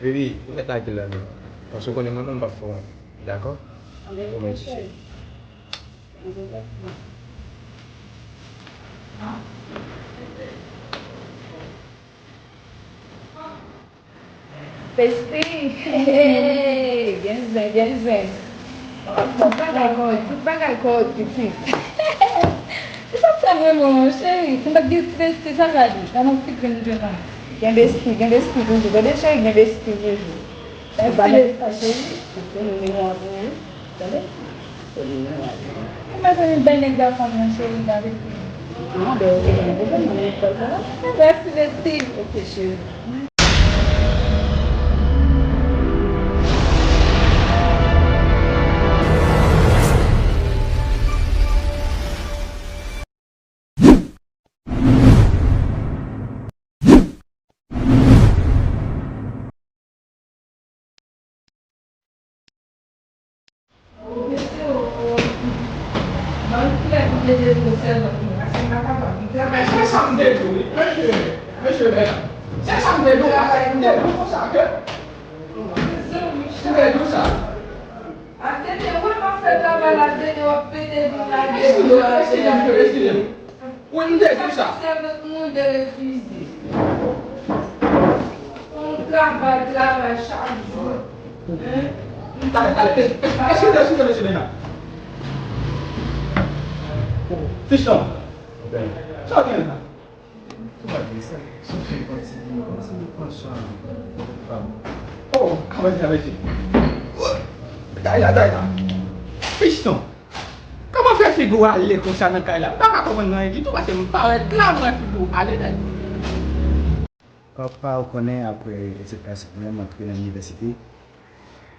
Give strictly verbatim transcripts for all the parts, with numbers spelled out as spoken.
Baby, ou mèt lage la, non. Paske ou konnen mwen menm m p ap fè w anyen. Dakò? Ou mèt chèche. Bestie! Hey! Gen zen, gen zen. Tout bagay kòrèk, tout bagay kòrèk, pitit. Ou pa fè mwen, mon cheri. Si m pa t gen ti bestie, sa ka di? Gade yon ti grenn jwenn la. Gen bestie, gen bestie toujou. Tande, cheri, gen bestie toujou. Ou pa mete sa, cheri. Se nimewo an pou ou. Tande? Se nimewo an pou ou. Ou mèt vin bèl nèg gason mwen, cheri, gade fi. Non, ben, ok, pa gen pwoblèm, mwen mèt fè l pou ou. Mèsi, bestie. Ok, cheri. Se sa m te di w, wi. Mesye, mesye, mesye, mesye, mesye, se sa m te di w, paske m te di w konsa ke m te di w sa. Atende, wi, m ap fè travay la, atende, w ap pete pou m lage. Eskize m, eskize m, eskize m. Wi, m te di w sa. Sèvant mwen te refize. On travay, travay chak jou. Hein? Talè, talè. Eskize, eskize, mesye Bena. Fiston. Sa w gen la? Tou va byen, sa, sa fè yon ti, yon ti panch an. Oh, kòman sa, mesye? Kay la, kay la. Fiston, kòman fè figi w ale konsa nan kay la? M pa ka konprann anyen ditou, paske m parèt la, m wè figi w ale dèyè. Papa, ou konnen, apre etid klasik mwen, m antre nan inivèsite.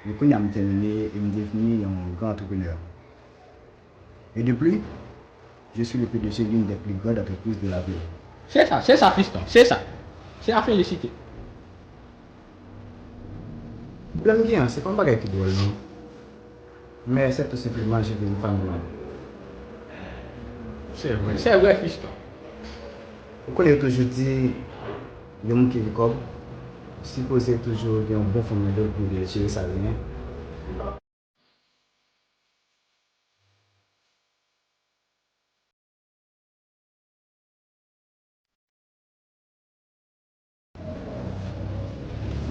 E kounye a, m tèmine e m devni yon gran antreprenè. Et de plus, je suis le P D G d'une des plus grandes entreprises de la ville. Se sa, se sa, Fiston, se sa. Se a felisite. Pwoblèm gen an, se pa yon bagay ki dwòl, non. Mais c'est tout simplement, je vis une famille. Se vre, se vre, Fiston. Ou konnen yo toujou di, yon moun ki gen kòb, sipoze toujou gen yon bon fanm anndan l pou l jere sa l genyen.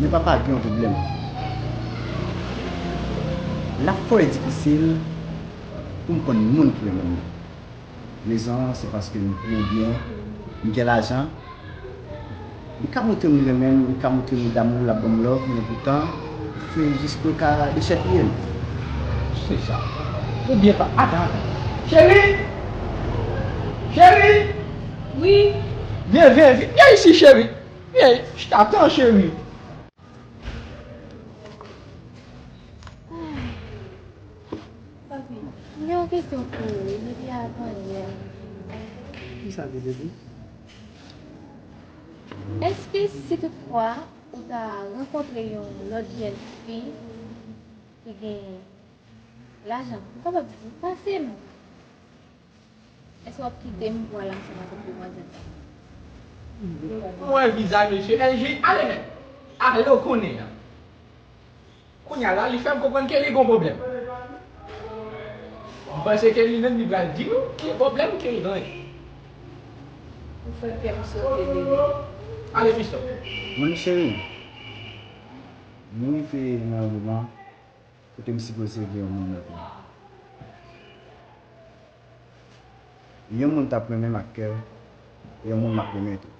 Men papa, gen yon pwoblèm. L ap fò e difisil pou m konn moun ki renmen m nan. Rezon an, se paske m gwo byen, m gen lajan. Li ka montre m li renmen m, li ka montre m li damou, l ap ban m love, men poutan, se jis pou l ka dechèpiye m. Se sa. Oubyen pa, atan, atan. Cheri! Cheri! Wi? Vyen, vyen, vyen, vyen isi, cheri. Vyen, chita, tan, cheri. Papi, m gen yon kesyon pou ou wi, depi avanyè. Kisa l te di? Èske si toutfwa ou ta rankontre yon lòt jèn fi ki gen lajan, ou kapab di, "Pase m"? Èske w ap kite m pou al ansanm avèk demwazèl sa? M wè vizaj mesye L G, ale nèt. Ale w konnen an. Kounye a la, li fè m konprann ke li gon pwoblèm. M panse ke li menm li pral di nou ki pwoblèm ke l genyen. Ou fè kè m sote, bebe. Ale, Fiston. Mon cheri, nou rive nan yon moman kote m sipoze gen yon moun nan tou. Yon moun t ap renmen m ak kè l, e yon moun m ap renmen tou.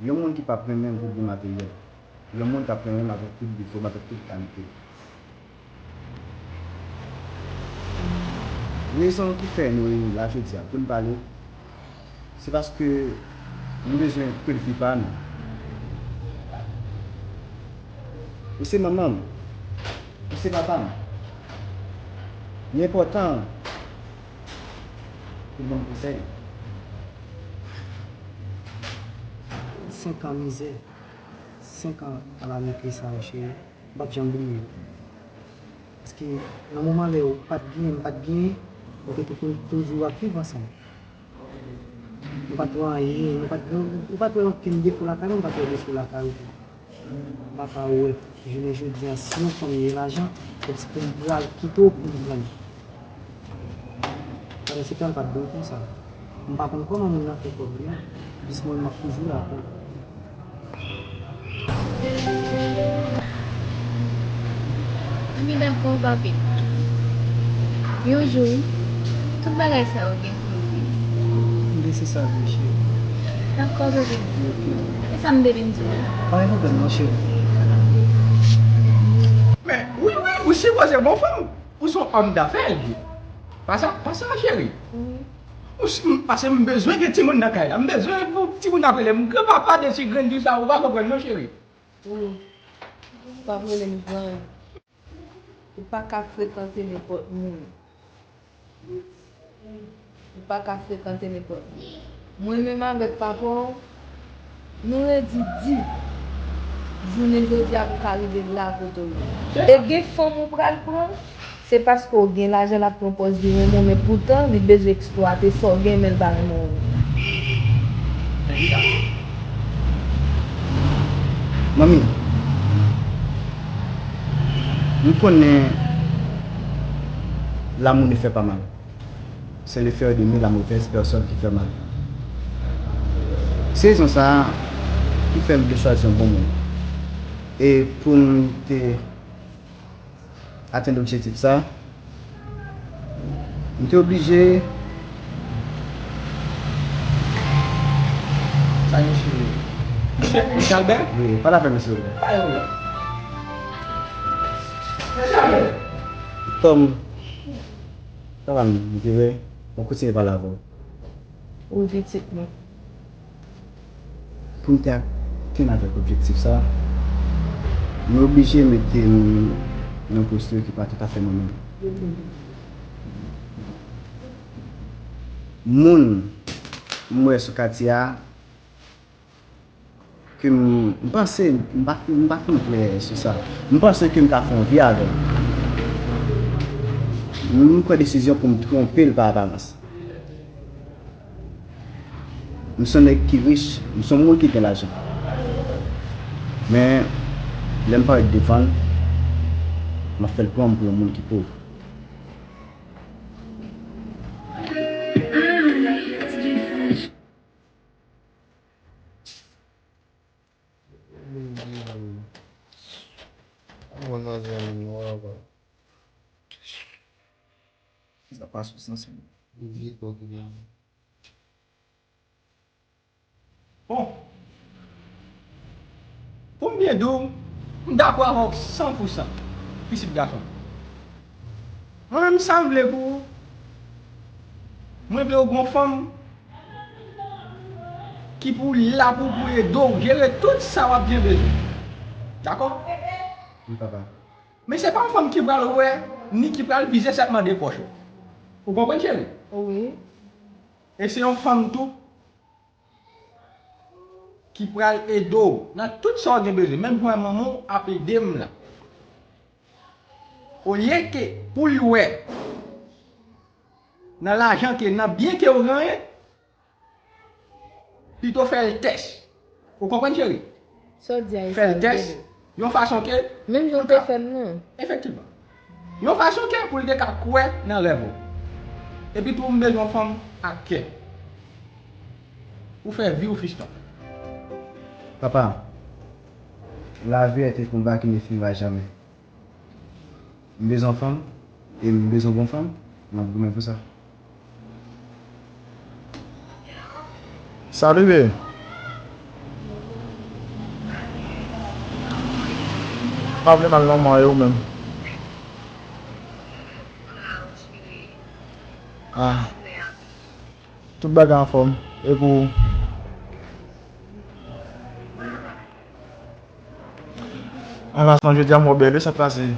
Yon moun ki p ap renmen m pou byen materyèl. Yon moun k ap renmen m avèk tout defo m, avèk tout kalite. Rezon ki fè nou reyini la jodi a pou n pale, se paske nou bezwen pwendvi pa nou. Ou se manman m, ou se papa m. Li enpòtan pou w ban m konsèy. Senk an mizè, senk an kalamite sa yo, cheri, m p ap janm bliye yo. Paske nan moman lè ou pa t genyen, m pa t genyen, nou te tou-, toujou ap viv ansanm. Nou pa t wè anyen, nou pa t, nou pa t wè okenn defo lakay mwen, nou pa t wè defo lakay ou tou. M pa ka wè jounen jodi a, si yon fanm gen lajan, kòmsi pou m pral kite w pou m pran li. Pandan se tan, l pa t dwe konsa. M pa konn kòman moun nan fè kòb li an, jis mwen, m ap toujou la pou. Wi, dakò, papi. Yon jou, tout bagay sa yo gen pou yo fini. Li se sa vre, cheri. Dakò, papi. Ok. E sa m te vin di w la. Pa gen pwoblèm non, cheri. Men, wi, wi, ou sipoze bon fanm. Ou se yon òm dafè, Elvie. Pa sa, pa sa, cheri. Wi. Ou si, m, paske m bezwen gen timoun nan kay la. M bezwen pou timoun ap rele m granpapa de ti grenn di sa, ou pa konprann non, cheri. Wi. Ou pa rele m gran. Ou pa ka frekante nenpòt moun. Ou pa ka frekante nenpòt moun. Mwen menm avèk papa w, nou redi di. Jounen jodi a pou ka rive la kote w ye. E gen fanm ou pral pran, se paske w gen lajan l ap pran pòz li renmen w, men poutan li bezwen eksplwate sa w gen, men l pa renmen w. Manmi, m konnen l'amour ne fait pas mal. C'est le faire de nous la mauvaise personne qui fait mal. Se rezon sa a ki fè m vle chwazi yon bon moun. E pou m te atenn objektif sa, m te oblije. Sa gen cheve. Mesye, mesye Albert? Wi, pale avè m, silvouplè. Pa gen pwoblèm. Mesye Albert! Tom, sa va, m rive, mwen kontinye pale avè w. Ou pitit mwen. Pou m te atenn avèk objektif sa, mwen oblije mete m nan yon postir ki pa toutafè mwen menm. Moun m wè sou katye a, ke m, m panse, m pa, m pa fin klè sou sa. M panse ke m ka fè yon vi avè l. M pran desizyon pou m twonpe l pa aparans. M se yon nèg ki rich, m se yon moun ki gen lajan. Men, lè m parèt devan l, m ap fè l pran m pou yon moun ki pòv. Mwen nan zanmi nou ankò. Sa pa sou sans mwen. Vit bò ki gen. Bon. Pou m byen di w, m dakò avè w san pou san, pitit gason. Mwen menm, sa m vle pou ou, mwen vle w gen yon fanm ki pou la pou, pou ede w jere tout sa w ap gen bezwen. Dakò? Wi, papa. Men se pa yon fanm ki pral wè, ni ki pral vize sèlman de pòch ou. Ou konprann, cheri? Wi. E se yon fanm tou ki pral ede w nan tout sa w gen bezwen, menm jan manman w ap ede m la. Olye ke pou l wè nan lajan ke, nan byen ke w genyen, pito fè l tès. Ou konprann, cheri? Sa w di a, fè l tès, yon fason ke menm jan w te fè m nan. Efektivman. Yon fason ke pou l te ka kwè nan rèv ou. Epi tou, m bezwen yon fanm ak kè. Ou fè vi w, fiston. Papa, la vie est un combat qui ne finira jamais. M bezwen fanm, e m bezwen bon fanm, m ap goumen pou sa. Salut, bebe. Pa vle mal non, man, e ou menm? Ah. Tout bagay anfòm. E pou ou? Anvansman jodi a, m wè w bèl, wi, sa k pase?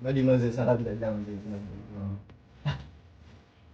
Gade manzè sa la, gade manzè sa.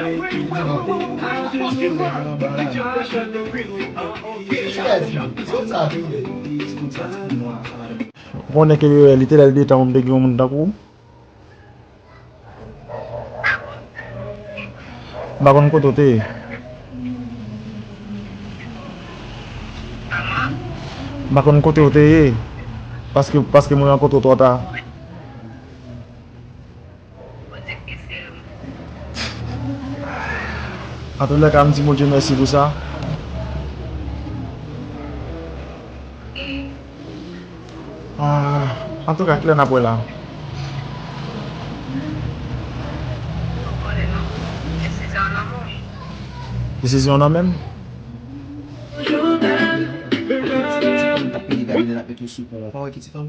Ou konnen ke li te lè l de tan pou m te gen yon moun tankou w. M pa konn kote w te ye. M pa konn kote w te ye. Paske, paske mwen rankontre w twò ta. Antoulèka, m di Bondye mèsi pou sa. Ah, antouka, kilè n ap wè la? Desizyon w nan men m. Ti fanm, pa wè ki ti fanm?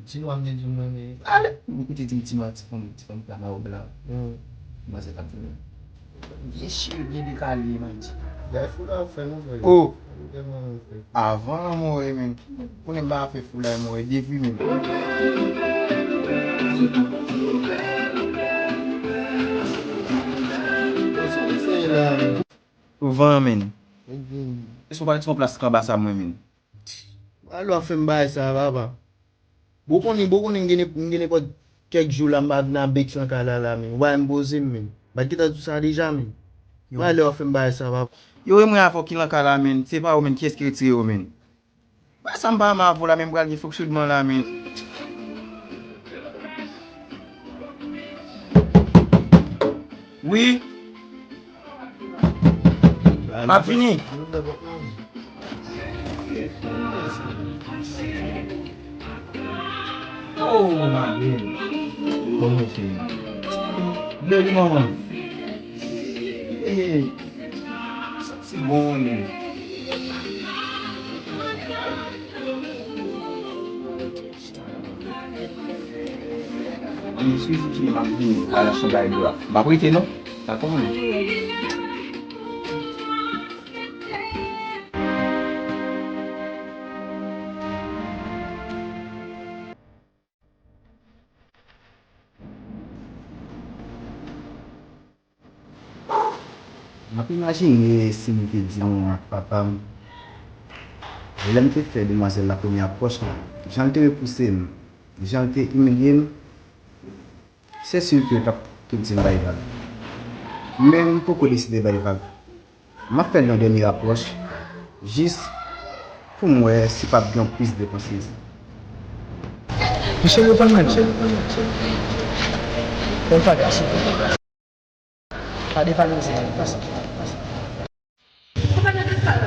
Ti nwa m te di m renmen. Ale! M koute di m ti nwa, ti fanm, ti fanm pla mawo blan. Manzè pa fini. Vye cheve byen dekale, man. Gay foulay ou fè nou vre. Oh! Ou tèlman nou fè. Avan lanmò, wi, men. Konnen m pa fè foulay, mwen, depi men. Ou van, men. Èske w pa t yon plas anba sa mwen, men? Alò, fè m bagay sa, papa. Bon konnen, bon konnen, m gen, m gen nenpòt kèk jou la, m pa vin a bèk lan kay la, la, men. Ou pa wè m poze m, men. M pa t gentan di w sa deja, men. Yo. Alò, fè m bagay sa, papa. Yo, e mwen avè w ki lan kay la, men. Se pa ou, men. Kiyès ki retire yo, men? Bagay sa m pa renmen avè w la, men. M pral gen fonksyonman la, men. Wi. M ap vini. Oh, madanm. Bon, mesye. Lè li, manman. Hey. Santi bon, men. Ann, eskize m, m ap vini al achte yon bagay dlo a. M p ap rete non. Dakò, mwen. M ap imajine si m te di yon mo ak papa m. Lè m te fè demwazèl la premye apwòch la, jan l te repouse m, jan l te imilye m, se si ke l t ap tou di m bay vag. Men m poko deside bay vag. M ap fè l yon dènye apwòch, jis pou m wè si p ap gen yon priz de konsyans. Mesye, yo pa mal, mesye, yo pa mal, mesye. Fè m fagas. Pa devalorize, pase, pase. Ou pa nan desann,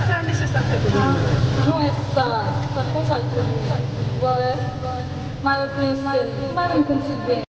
sa mesye sa fè pou nou? Nou wè sa, sa konsa l pou nou. Bon, wè, mwen prese, mwen konn si byen.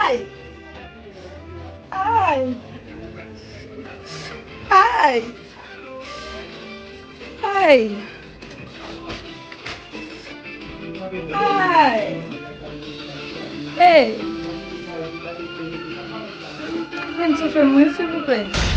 Ay! Ay! Ay! Ay! Ay! Hey! Vin soufle mwen, silvouplè.